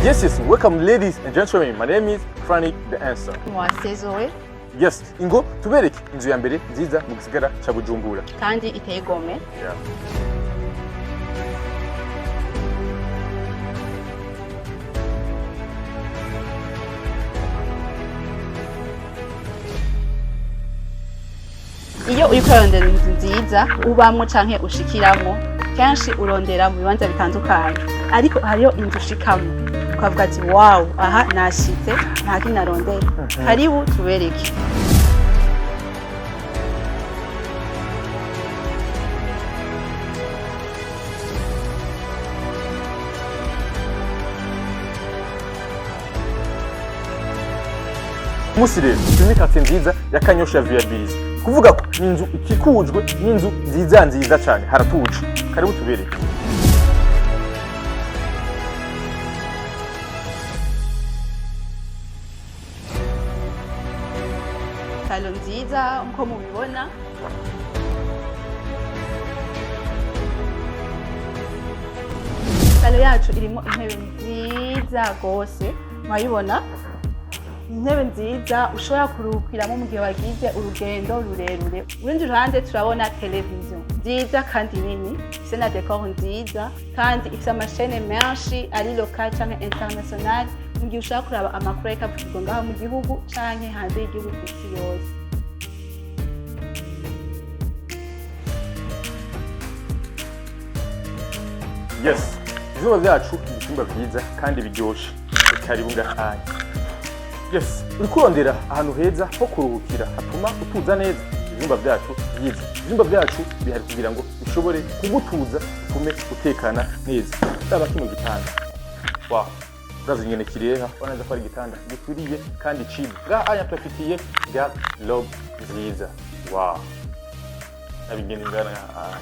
Yes, welcome ladies and gentlemen. My name is Frank the Answer. Moi, c'est Zoé. Yes, ingo tubereke inzu ya mbere nziza mu gisagara ca Bujumbura. Kandi iteye igomwe. Yeah. Iyo uriko urarondera inzu nziza ubamwo canke ushikiramwo, kenshi urondera mu bibanza bitandukanye, ariko hariyo inzu ushikamwo ukavuga ati: "Wow, aha nashitse, nta kindi narondera." Karibu tubereke. Umunsi rero turi muri quartier nziza ya Kanyosha ya Viabilis. Kuvuga ko ni inzu ikikujwe n'inzu nziza nziza cyane, haratuje. Karibu tubereke. Salon nziza nkuko mubibona. Salon yacu irimo intebe nziza rwose, murabibona, intebe nziza ushobora kuruhukiramo mu gihe wagize urugendo rurerure. Urundi ruhande turabona televiziyo nziza kandi nini, ifise na décor nziza kandi ifise ama chaînes menshi ari local canke international, mu gihe ushaka kuraba amakuru ariko avugirwa ngaho mu gihugu canke hanze y'igihugu, kw'isi yose. Yes, ivyumba vyacu ni ivyumba vyiza kandi biryoshe. Karibu ngahanya. Yes, uriko urondera ahantu heza ho kuruhukira hatuma utuza neza. Ivyumba vyacu vyiza. Ivyumba vyacu bihari kugira ngo bishobore kugutuza, utume utekana neza. Raba kino gitanda. Wow. Uravye ingene kireha, ubona neza ko ari igitanda gikwiriye kandi ciza. Ngaha anya turafitiye garde-robe nziza. Wow. Raba ingene ingana ngaha.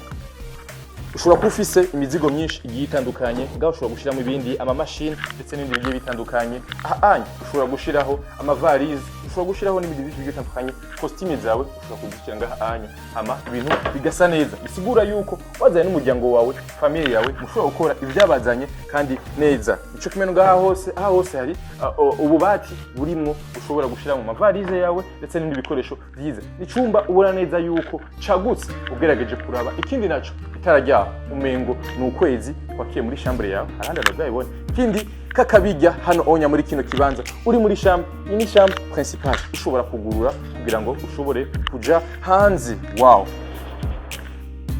Ushobora kuba ufise imizigo myinshi igiye itandukanye ngaho, ushobora gushiramo ibindi, amamashini ndetse n'ibindi bigiye bitandukanye. Aha anya ushobora gushiraho amavarize, ushobora gushiraho n'ibindi byinshi bigiye bitandukanye, costume zawe ushobora kuzishyira ngaha anya, hama ibintu bigasa neza. Bisigura yuko wazanye n'umuryango wawe, famille yawe, mushobora gukora ivyabazanye kandi neza. Ico kimwe no ngaha hose, aha hose hari ububati burimwo ushobora gushira mu mavarize yawe ndetse n'ibindi bikoresho byiza. Icumba ubona neza yuko cagutse ugerageje kuraba. Ikindi naco, itara ryaho umengo ni ukwezi kwakiye muri chambre yawe, ahandi abazayibona. Ikindi kakabijya hano onya muri kino kibanza, uri muri chambre, iyi ni chambre principale, ushobora kugurura kugira ngo ushobore kuja hanze. Wow,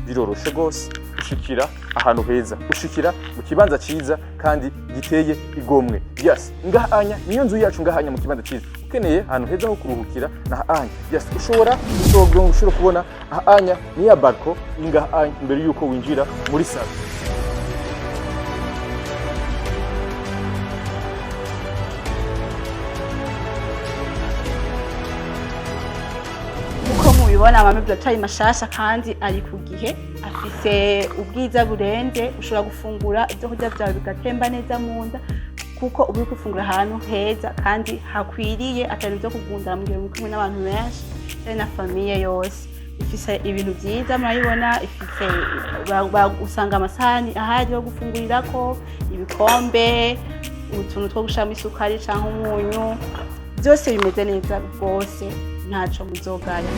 biroroshe rwose, ushikira ahantu heza, ushikira mu kibanza ciza kandi giteye igomwe. Yes, ngahanya niyo nzu yacu, ngahanya mu kibanza ciza. Ukeneye ahantu heza ho kuruhukira na anya. Yes, ushobora kubona ahanya ni ya balcon ingahanya imbere yuko winjira muri salon. Uko mubibona, ama meubles atari mashasha kandi ari ku gihe, afise ubwiza burenze. Ushobora gufungura ibyo kurya byawe bigatemba neza mu nda, kuko uba uri gufungura ahantu heza kandi hakwiriye, atari ibyo kugundana mu gihe muri kumwe n'abantu benshi cyane na famille yose. Ifise ibintu byiza, murabibona, ifise usanga amasahani ahari yo gufungurirako, ibikombe, utuntu two gushiramo isukari canke umunyu, byose bimeze neza rwose, ntaco muzogaya.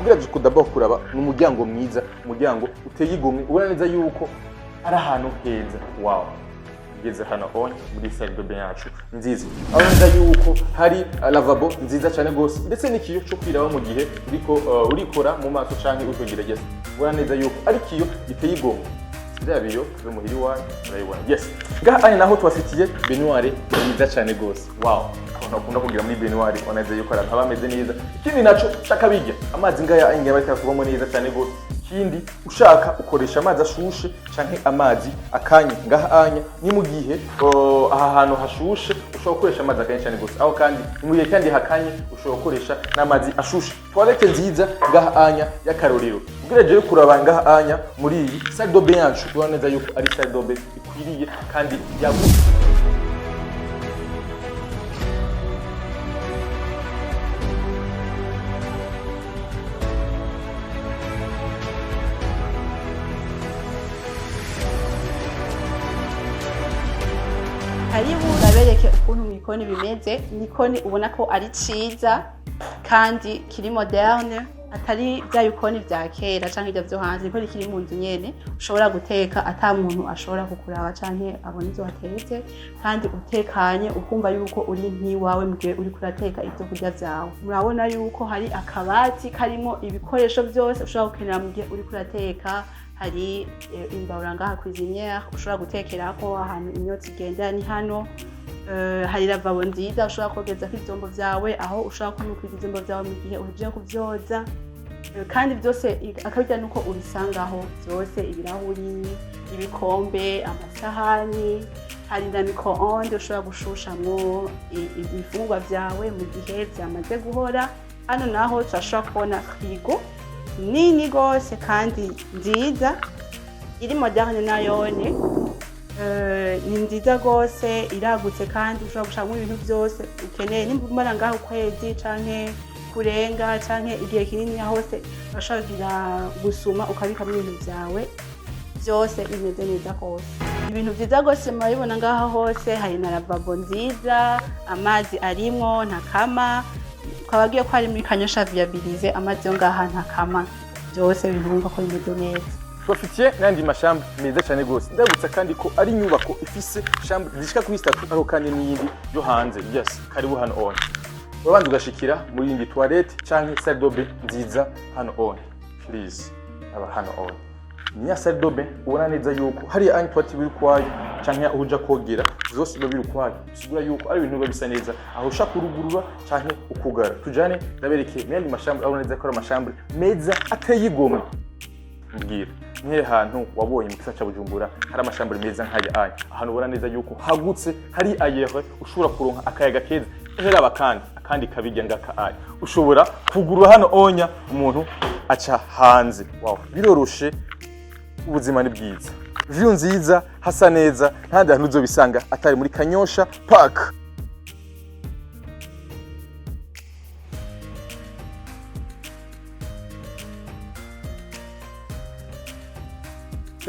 Ugerageje kudaba kuraba, ni umuryango mwiza, umuryango uteye igomwe, ubona neza yuko ari ahantu heza. Wow, ugeze hano onye muri salle de bain yacu nziza, aho neza yuko hari lavabo nziza cyane rwose, ndetse n'ikiyo cyo kwiraba mu gihe uriko urikora mu maso canke uriko ugerageza. Ubona neza yuko ari ikiyo giteye igomwe, bya biyo byo muhira iwanyu, urabibona. Yes, ngaha anya naho tubafitiye baignoire nziza cyane rwose. Wow, abantu bakunda kugira muri baignoire, ubona neza yuko ari ahantu haba hameze neza. Ikindi naco shaka bijya amazi ngaya ainge bariko kuvamo neza cyane rwose. Ikindi, ushaka ukoresha amazi ashushe canke amazi akanye. Ngaha anya ni mu gihe aha hantu hashushe ushobora gukoresha amazi akanye cyane gose, aho kandi ni mu gihe kandi hakanye ushobora gukoresha n'amazi ashushe. Toilette nziza ngaha anya y'akarorero. Ugerageje kuraba ngaha anya muri iyi salle de bain yacu, ubona neza yuko ari salle de bain ikwiriye kandi yagutse. Karibu babereke ukuntu mu gikoni bimeze. Igikoni ubona ko ari ciza kandi kiri moderne, atari bya bikoni vya kera canke ibyo vyo hanze. Igikoni kiri mu nzu nyene, ushobora guteka ata muntu ashobora kukuraba canke abona ivyo watetse, kandi utekanye, ukumva yuko uri nk'iwawe mu gihe uriko urateka ivyo kurya vyawe. Murabona yuko hari akabati karimo ibikoresho vyose ushobora gukenera mu gihe uriko urateka. Hari imbabura ngaha, cuisinière ushobora gutekerako, ahantu imyotsi igenda ni hano. Hari lavabo nziza ushobora kogezako ivyombo vyawe, aho ushobora kunukwiza ivyombo vyawe mu gihe uhejeje kuvyoza. Kandi byose akabirya nuko ubisangaho byose: ibirahuri, ibikombe, amasahani. Hari na micro-onde ushobora gushushamwo ibifungurwa vyawe mu gihe vyamaze guhora. Hano naho turashobora kubona frigo nini gose kandi nziza, iri moderne nayone. Ni nziza gose, iragutse kandi ushobora gushiramo ibintu byose ukeneye. Nimba umara ngaho ukwezi canke kurenga canke igihe kinini, hose urashobora kugira gusuma ukabikamo ibintu vyawe byose, bimeze neza rwose, ibintu byiza rwose murabibona ngaha hose. Hari na lavabo nziza, amazi arimwo ntakama. Twababwiye ko ari muri Kanyosha Viabilise, amazi yo ngaha ntakama, byose ibintu wumva ko bimeze neza. Tubafitiye n'andi ma chambres meza cyane rwose. Ndabutsa kandi ko ari inyubako ifise chambre zishika kuri zitatu, ariko kandi n'iyindi yo hanze. Yes, karibu hano on. Urabanza ugashikira muri yindi toilette canke salle de bain nziza hano on. Please, aba hano on ni ya salle de bain, ubona neza yuko hariya anya toilette biri ukwayo, canke aho uja kogera vyose biba biri ukwayo. Bisigura yuko ari ibintu biba bisa neza, aho ushaka kurugurura canke ukugara. Tujane ndaberekeye n'ayandi ma chambres, abona neza ko ari ama chambres meza ateye igomwe. Mbwira, nihe hantu wabonye mu gisagara ca Bujumbura hari ama chambres meza nk'aya aya, ahantu ubona neza yuko hagutse, hari aéré, ushobora kuronka akayaga keza? Heraba kandi akandi kabirya ngaka aya, ushobora kugurura hano onya, umuntu aca hanze. Wow, biroroshe, ubuzima ni bwiza, view nziza, hasa neza, ntahandi hantu uzobisanga atari muri Kanyosha Park.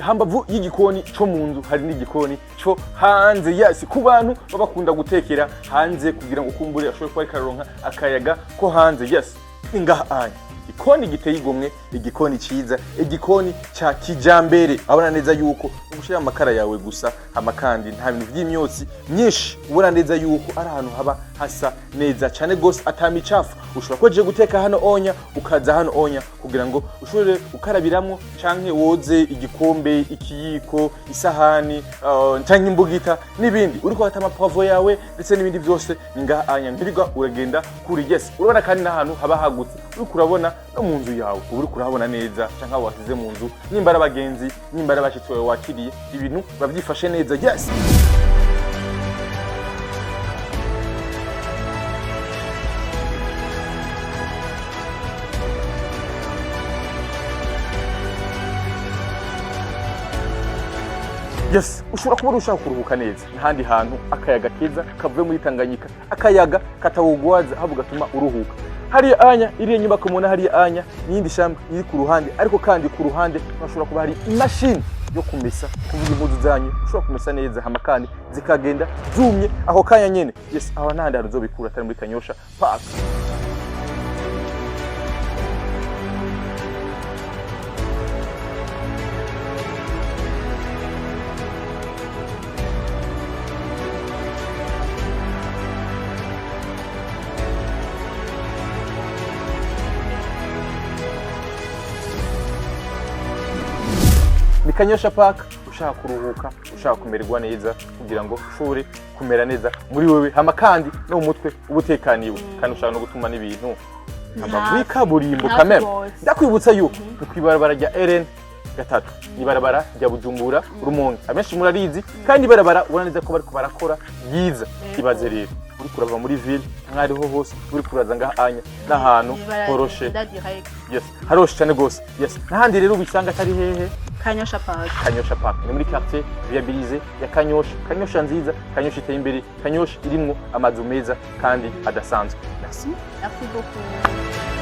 Hambavu y'igikoni co mu nzu hari n'igikoni co hanze. Yes, ku bantu baba bakunda gutekera hanze kugira ngo kumbure ashobore kuba ariko araronka akayaga ko hanze. Yes, ngaha anya igikoni giteye igomwe, igikoni ciza, igikoni ca kijambere. Abona neza yuko ugushira amakara yawe gusa, hama kandi nta bintu vy'imyotsi myinshi. Ubona neza yuko ari ahantu haba hasa neza cane gose, ata micafu. Ushobora kuba guteka hano onya, ukaza hano onya kugira ngo ushobore gukarabiramwo canke woze igikombe, ikiyiko, isahani, canke imbugita n'ibindi, uriko wata ama poivrons yawe ndetse n'ibindi byose ni ngaha anya, ntirirwa uragenda kuri. Yes, urabona kandi n'ahantu haba hagutse, uriko urabona no mu nzu yawe uba uriko urahabona neza, canke aho wasize mu nzu, nimba ari abagenzi, nimba ari abashitsi bawe wakiriye, ibintu biba byifashe neza. Yes. Yes, ushobora kuba ushaka kuruhuka neza n'ahandi hantu, akayaga keza kavuye muri Tanganyika, akayaga katawugwaza ahubwo gatuma uruhuka. Hariya anya iriya nyubako mubona hariya anya n'iyindi shamba iri ku ruhande, ariko kandi ku ruhande hashobora kuba hari imashini yo kumesa, kuvuga impuzu zanyu ushobora kumesa neza, hama kandi zikagenda zumye aho kanya nyene. Yes, aho n'ahandi hantu uzobikura atari muri Kanyosha Park. Ni Kanyosha Park. Ushaka kuruhuka, ushaka kumererwa neza, kugira ngo ushobore kumera neza muri wewe, hama kandi no mu mutwe uba utekaniwe, kandi ushaka no gutuma n'ibintu Hambavu Hafi. y'ikaburimbo Hafi kameme. gose. Ndakwibutsa yuko ni kw'ibarabara rya RN 3, ni ibarabara rya Bujumbura Rumonge, abenshi murarizi, kandi ibarabara ubona neza ko bariko barakora ryiza. Ibaze rero uriko urava muri ville, nk'ariho hose uriko uraza ngaha anya n'ahantu Ibarabara horoshe. rigenda direct. Yes, haroshe cyane gose. Yes, n'ahandi rero ubisanga atari hehe? Kanyosha Park. Kanyosha Park ni muri quartier viabilisé ya Kanyosha. Kanyosha nziza, Kanyosha iteye imbere, Kanyosha irimwo amazu meza kandi adasanzwe. Merci. Merci beaucoup.